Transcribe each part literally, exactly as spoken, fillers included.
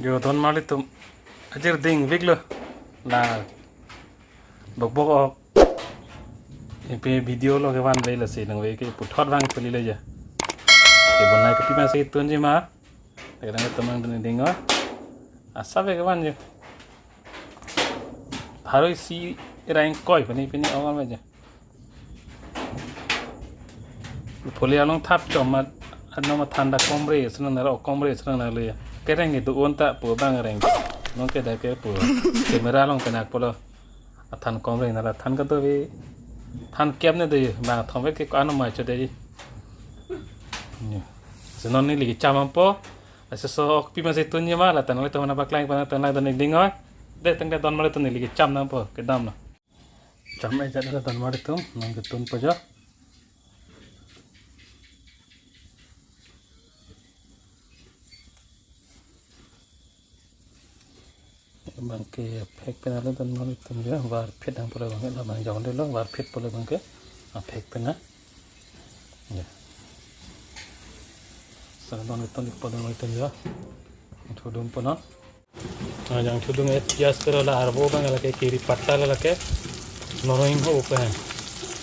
Yo, don marli atum. Ajir ding vik lo. La bok bok ok. Ipi video lo kevan le lasi nangve ke puthot vang peli le ja. Ke bonai kopi masi tunji ma. Ke nang teman dun ding o. Asa ve kevan jo. Pharo isi ra ingkoi pini pini awan aja. Poli along thap chom mat, ano ma thanda komre, senang nara komre, senang nara le. Kereng itu unta pu bang reng. Nong ke da ke pu. Camera along penak polo. Athan komre nara than ka to vi. Than kep ne de, bang thom ve ke ko ano ma cho de. Ni. Senon neli kecham nangpo. Asa so ok pi masi tunji ma, la tan le to mana paklang pana tan le don ding o. De teng de don marli atum neli kecham nangpo, kedam lo. Cham e jat la don marli atum, nang ketun po jo. Bang ke phek pena le don marli atum jo, var phet nang pole bang ke la bang jong de lo, var phet pole bang ke, a phek pena. Ya. Sa don ketun po don marli atum jo. Thudun po non. Ah, jang thudun et pias pero la arbo bang lake kiri patta la lake. Noroi ho pe.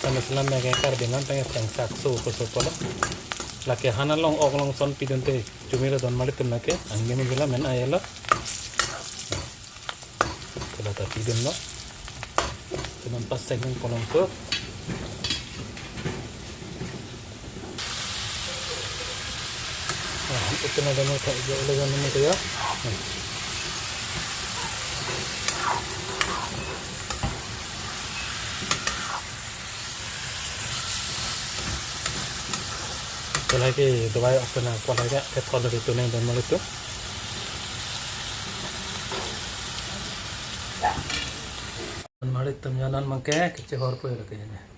Sama selam lake kar dengan tengah teng sakso ko so polo. Lake hana long ok long son pidun te. Chumi lo don marli atum lake. Angge me bila men ayelo. Kala ta pidun lo. Teman pas segmen kolong tu. Ah, itu na demo tak je oleh yang ini ya. Kalau ke dawai apa na kuat aja, ke thol dari tu neng dan malu tu. Don marli atum ya non mangke kechehor po ya ke ini.